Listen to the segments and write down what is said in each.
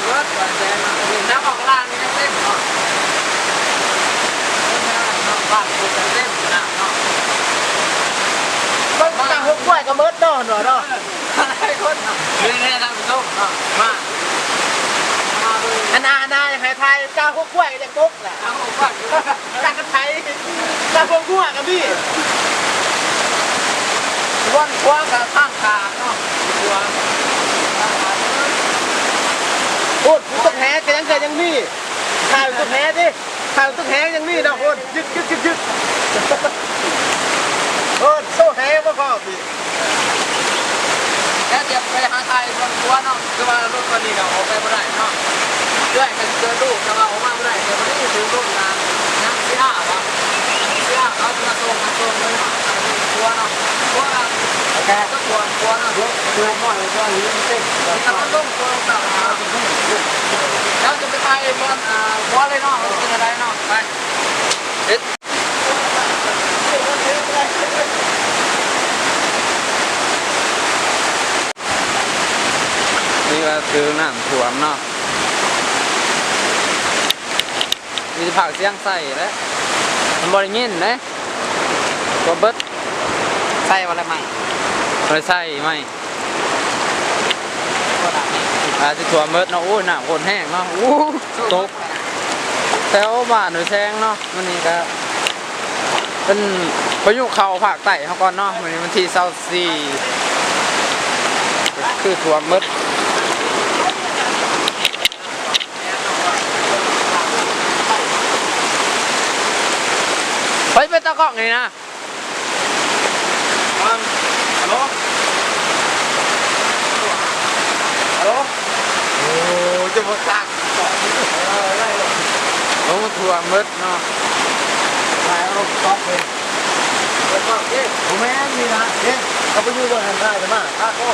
ເບິດວ່າແຊງເນາະ ນ້ຳອອກລ້າງຍັງເຕັມເນາະ ເບິດແນວນັ້ນເນາະ ບ້ານເພິ່ນກໍເຕັມນ້ຳເນາະ ເບິ່ງກາງຫົວກລ້ວຍກໍເບິດເນາະ ເນາະ ຫຼາຍຄົນເນາະ ນີ້ໆ ທ່ານຜູ້ຊົມເນາະ ມາ ມາເບິ່ງ ອັນນ່າ ອັນນ່າ ໃຫ້ຖ່າຍກາງຫົວກລ້ວຍກໍຍັງຕົກ ການໄຖ ການເບິ່ງຫົວກໍມີ ບ່ອນຂົວກໍທາງຂ້າງເນາະ ຂົວ ໂອ້ ຕົກແຫກໍຍັງ ກໍຍັງມີ ຖ້າຕົກແຫເດ້ ຖ້າຕົກແຫຍັງມີເນາະ ໂອ້ ຍຶກໆໆໆ ໂອ້ ໂຊແຫບໍ່ພໍ ແລ້ວຈະໄປຫາຖ່າຍບ່ອນຄົວເນາະ ຄືວ່າລົດຄັນນີ້ກໍອອກໄປບໍ່ໄດ້ເນາະ ເອື້ອຍກໍຊິເຈີລູກ ແຕ່ວ່າອອກມາບໍ່ໄດ້ ແຕ່ບໍ່ໄດ້ຖືລົດນະ ຍັງຊິຫາເນາະ ຊິຫາເຂົາຈະມາສົ່ງ ມາສົ່ງເລີຍເນາະ ຄັວເນາະ ຄົວກໍ ແຕ່ ຕົວຄົວເນາະ ເພື່ອນນ້ອຍກໍເຮັດເຕັມ ກໍຕ້ອງລົງຄົວເນາະ ແລ້ວຈະໄປຖ່າຍບ່ອນ ອ່າ ຄົວເລີຍເນາະ ເປັນຈັ່ງໃດເນາະ ໄປ ເຮັດ ນີ້ກໍຄືນ້ຳຖ້ວມເນາະ ມີແຕ່ພາກສຽງໃສ່ແຫຼະ ມັນບໍ່ໄດ້ຍິນເດ້ ຖ້ວມເບິດ ໃສ່ບໍ່ລະໃໝ່ ບໍ່ໄດ້ໃສ່ໃໝ່ ອາດຊິຖ້ວມເບິດເນາະ ໂອ້ຍ ນ້ຳໂຄດແຮງເນາະ ໂອ້ ຕົກ ແຖວບ້ານຫ້ວຍແຊງເນາະ ມື້ນີ້ກໍ ເປັນພາຍຸເຂົ້າພາກໃຕ້ເຮົາກ່ອນເນາະ ມື້ນີ້ວັນທີຊາວສີ່ ຄືຖ້ວມໝົດ ໃຜເປັນຕາກ້ອງນີ້ນະ? ຮັລໂຫຼ ຮັລໂຫຼ ໂອ້ ຈະບໍ່ຕັກ ເອີ ໄດ້ເລີຍ ໂອ້ ຖ້ວມໝົດເນາະ ຖ່າຍເອົາລົງຕອກເລີຍ ບໍ່ແມ່ນນີ້ນະ ເດ້ ເຂົາໄປຢູ່ບ່ອນຫັ້ນ ຖ່າຍກັນມາ ໂອ້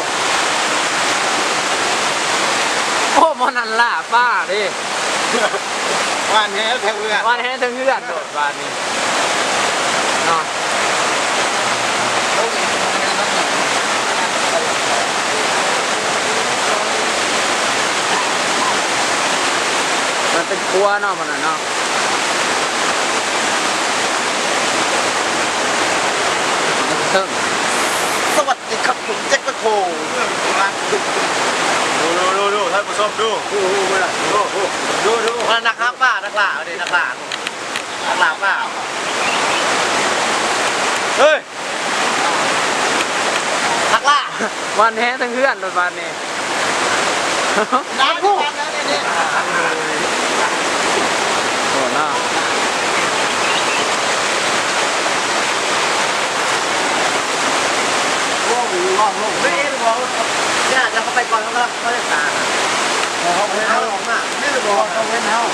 ໂອ້ ບ່ອນນັ້ນລ່າປາເດ້ ຫວ່ານແຫເທິງເຮືອນ ຫວ່ານແຫເທິງເຮືອນໂລດບາດນີ້ເນາະ ມັນເປັນຄົວເນາະ ມັນນະເນາະ ເທິງ ສະຫວັດດີຄັບ ຜົມແຈັກແບັກໂຮ ດູໆໆໆ ທ່ານຜູ້ຊົມ ດູ ດູໆໆ ນັກຫາປາ ນັກລ່າ ເດ້ ນັກລ່າ ນັກລ່າປາ ເຮີ້ຍ ນັກລ່າ ຫວ່ານແຫເທິງເຮືອນໂລດບາດນີ້ ນັກຮູ້ ໂອ້ເນາະ ໂອ້ ລອງລົງ ເອີ ເອີ ເອີ ຢ່າ ດຽວເຂົາໄປກ່ອນ ເຂົາກຳລັງ ເຂົາຈະຕາມ ເຂົາເຫັນເຮົາ ເຂົາເຫັນເຮົາ ກ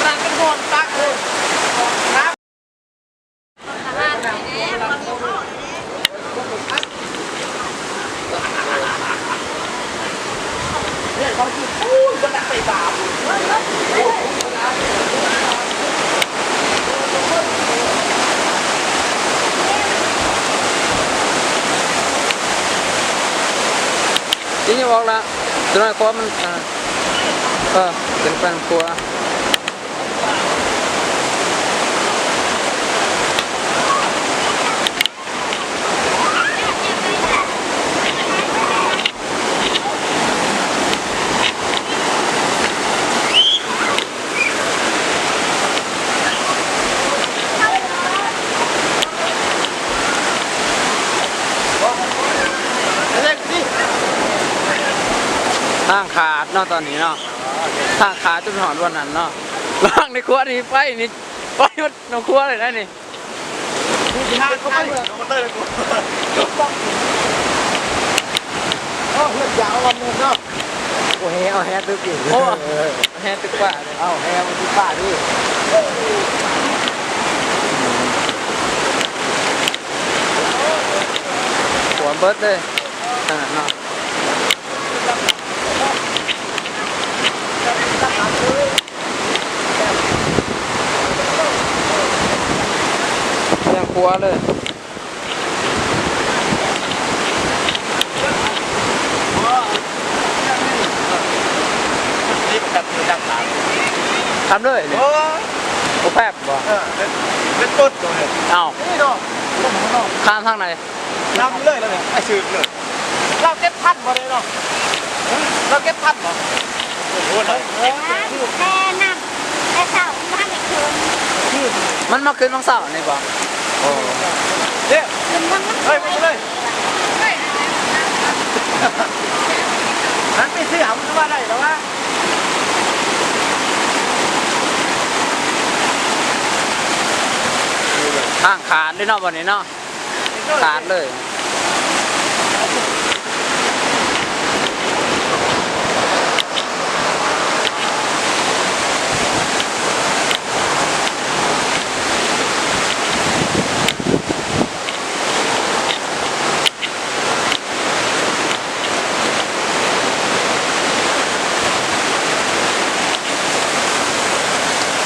ຳລັງເປັນຫ່ວງຕັກເລີຍ. ນີ້ອອກລະ ຕົວນ້ອຍຄວາມມັນ ເອີ ເອີ ເປັນແປ້ງຄົວ. ທາງຂາດເນາະ ຕອນນີ້ເນາະ ທາງຂາດຈົນຮອດບ່ອນນັ້ນເນາະ ລະຫວ່າງໃນຄົວນີ້ໄປນີ້ ໄປໝົດໃນຄົວເລີຍນະນີ້. ໂອ້ ເຮືອນຍາວລຳໜຶ່ງເນາະ ໂອ້ ແຫ ເອົາແຫຕຶກອີກ ໂອ້ ແຫຕຶກປາ ເອົາແຫມາຕຶກປາດີ ຖ້ວມເບິດເລີຍ ຂະໜາດເນາະ. ຍັງຄົວເລີຍ. ຈັກຖາມ ຖາມເລີຍນີ້. ໂອ້ ບໍ່ແຟບບໍ່? ເອີ ເປັນ ເປັນຕົ້ນໂຕນີ້. ເອົ້າ ນີ້ເນາະ ຂ້າມທາງໃດ? ນຳເລີຍ ແລ້ວນີ້ ໄປສືບເລີຍ. ລາວເກັບທັນບໍ່ເດເນາະ? ລາວເກັບທັນບໍ່? ໂອ້ ແຕ່ນຳ ແຕ່ເຊົ້າມັນບໍ່ທັນໄດ້ຂຶ້ນ. ມັນມາຂຶ້ນວັນເສົານີ້ບໍ່? ໂອ້ ເດ້ ຂຶ້ນວັນ ເຮີ້ຍ ໄປເລີຍ. ຫັ້ນໄປຊື້ຫາມັນຄືວ່າໄດ້ແລ້ວວະ. ທາງຂາດເລີຍເນາະ ບ່ອນນີ້ເນາະ ຂາດເລີຍ.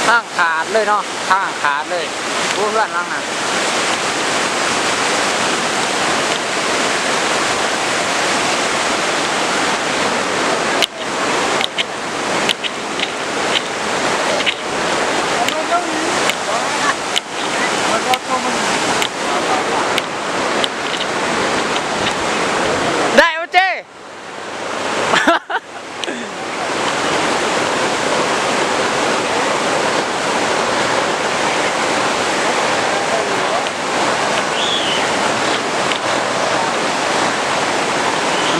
ທາງຂາດເລີຍເນາະ ທາງຂາດເລີຍ. ໂອ້ ເຮືອນຫຼັງນັ້ນ. ໄດ້ບໍ່ເຈ້?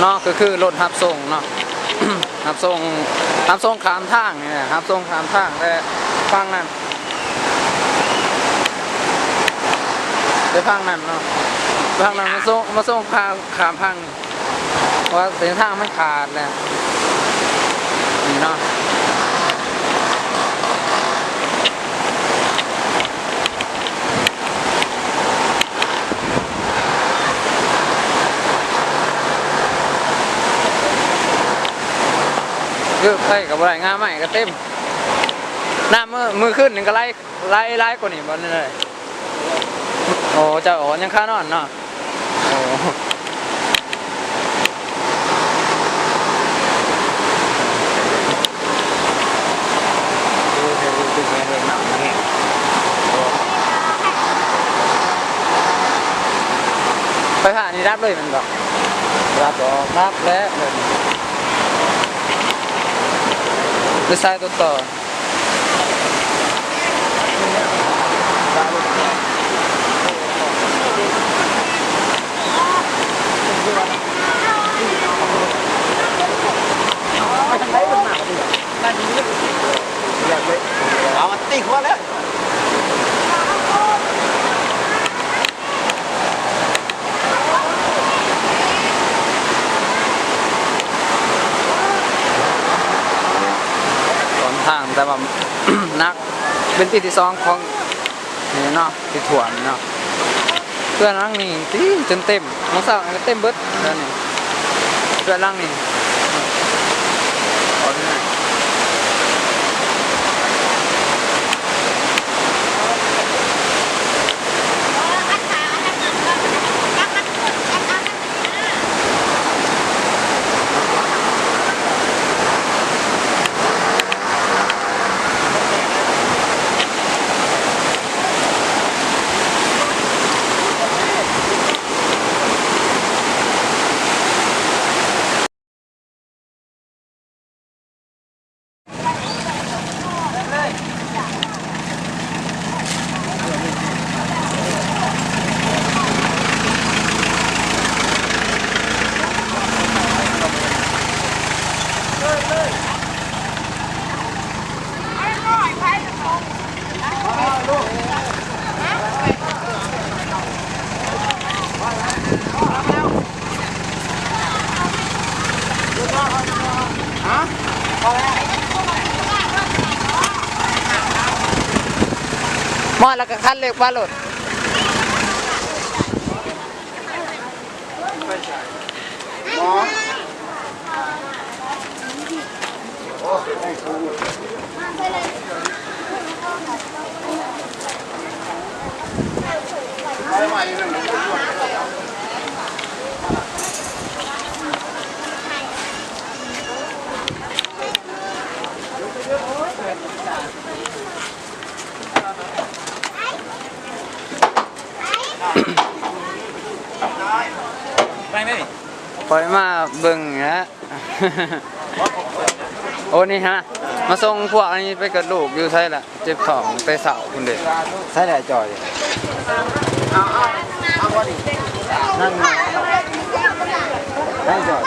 ເນາະ ກໍຄືລົດຮັບສົ່ງເນາະ ຮັບສົ່ງ ຮັບສົ່ງຂ້າມທາງນີ້ແຫຼະ ຮັບສົ່ງຂ້າມທາງ ແຕ່ຝັ່ງນັ້ນ ແຕ່ຝັ່ງນັ້ນເນາະ ຝັ່ງນັ້ນມາສົ່ງ ມາສົ່ງຂ້າມ ຂ້າມຝັ່ງ ເພາະວ່າເສັ້ນທາງມັນຂາດແຫຼະ ນີ້ເນາະ. ເກີບໃສ່ກໍບໍ່ໄດ້ ງ່າໄມ້ກໍເຕັມ ນ້ຳມື້ ມື້ຄືນນີ້ກໍໄຫຼ ໄຫຼຫຼາຍກວ່ານີ້ບໍ່? ນີ້ເລີຍ. ໂອ້ ເຈົ້າ ໂອ້ ຍັງຄານອນເນາະ. ໂອ້ ໄຟຟ້ານີ້ດັບເລີຍແມ່ນບໍ່? ດັບບໍ່? ດັບແລ້ວ ເລີຍ ໄປສາຍຕົວຕໍ່. ເອົາມັນຕີຫົວແລ້ວ. ສວນທາງ ແຕ່ວ່າໜັກ ເປັນປີທີສອງຂອງນີ້ເນາະ ທີ່ຖ້ວມເນາະ. ເຮືອນຫຼັງນີ້ຕິ ຈົນເຕັມ ມື້ເຊົ້ານີ້ກໍເຕັມເບິດເຮືອນນີ້ ເຮືອນຫຼັງນີ້. ມອດແລ້ວກໍຄັນເຫຼັກວ່າໂລດ. ໄປໃໝ່ ໄປ ຂ້ອຍມາເບິ່ງນີ້ແຫຼະ ໂອ້ ນີ້ຫັ້ນນະ ມາສົ່ງພວກອັນນີ້ໄປເກີດລູກຢູ່ໃສລະ? ເຈັບທ້ອງແຕ່ເຊົ້າພຸ້ນເດ້. ໃສແຫຼະຈ່ອຍ? ນັ້ນ ໃສຈ່ອຍ?